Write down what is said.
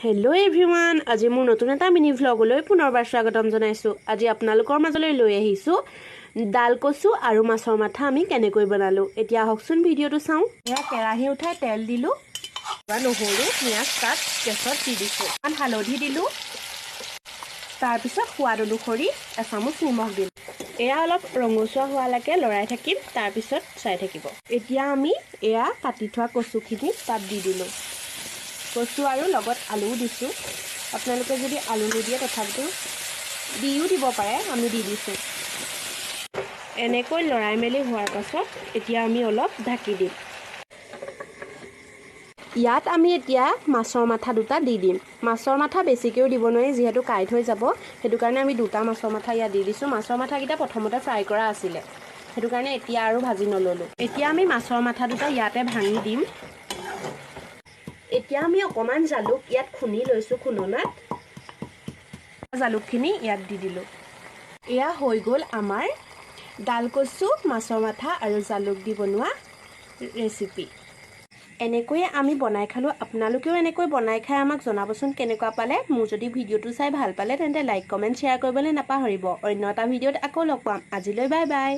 Hello' everyone, আজি মোৰ নতুন এটা মিনি ভ্লগলৈ পুনৰবাৰ স্বাগতম জনাইছোঁ। আজি আপোনালোকৰ মাজলৈ লৈ আহিছোঁ ডাল কচু আৰু মাছৰ মাথা আমি কেনেকৈ বনালোঁ। এতিয়া আহকচোন, ভিডিঅ'টো চাওঁ। এয়া কেৰাহী উঠাই তেল দিলোঁ, নহৰু, পিঁয়াজ তাত গেছত দি দিছোঁ, অকণমান হালধি দিলোঁ। তাৰপিছত সোৱাদ অনুসৰি এচামুচ নিমখ দিলোঁ। এয়া অলপ ৰঙচুৱা হোৱালৈকে লৰাই থাকিম, তাৰপিছত চাই থাকিব। এতিয়া আমি এয়া কাটি থোৱা কচুখিনি তাত দি দিলোঁ। কচু আৰু লগত আলুও দিছোঁ। আপোনালোকে যদি আলু নিদিয়ে, তথাপিতো দিও দিব পাৰে। আমি দি দিছোঁ। এনেকৈ লৰাই মেলি হোৱাৰ পাছত এতিয়া আমি অলপ ঢাকি দিম। ইয়াত আমি এতিয়া মাছৰ মাথা দুটা দি দিম। মাছৰ মাথা বেছিকৈও দিব নোৱাৰি, যিহেতু কাঁইট হৈ যাব। সেইটো কাৰণে আমি দুটা মাছৰ মাথা ইয়াত দি দিছোঁ। মাছৰ মাথাকেইটা প্ৰথমতে ফ্ৰাই কৰা আছিলে, সেইটো কাৰণে এতিয়া আৰু ভাজি নল'লোঁ। এতিয়া আমি মাছৰ মাথা দুটা ইয়াতে ভাঙি দিম। এতিয়া আমি অকণমান জালুক ইয়াত খুন্দি লৈছোঁ খুন্দনাত। জালুকখিনি ইয়াত দি দিলোঁ। এয়া হৈ গ'ল আমাৰ ডাল কচু, মাছৰ মাথা আৰু জালুক দি বনোৱা ৰেচিপি। এনেকৈয়ে আমি বনাই খালোঁ। আপোনালোকেও এনেকৈ বনাই খাই আমাক জনাবচোন কেনেকুৱা পালে। মোৰ যদি ভিডিঅ'টো চাই ভাল পালে, তেন্তে লাইক, কমেণ্ট, শ্বেয়াৰ কৰিবলৈ নাপাহৰিব। অন্য এটা ভিডিঅ'ত আকৌ লগ পাম। আজিলৈ বাই বাই।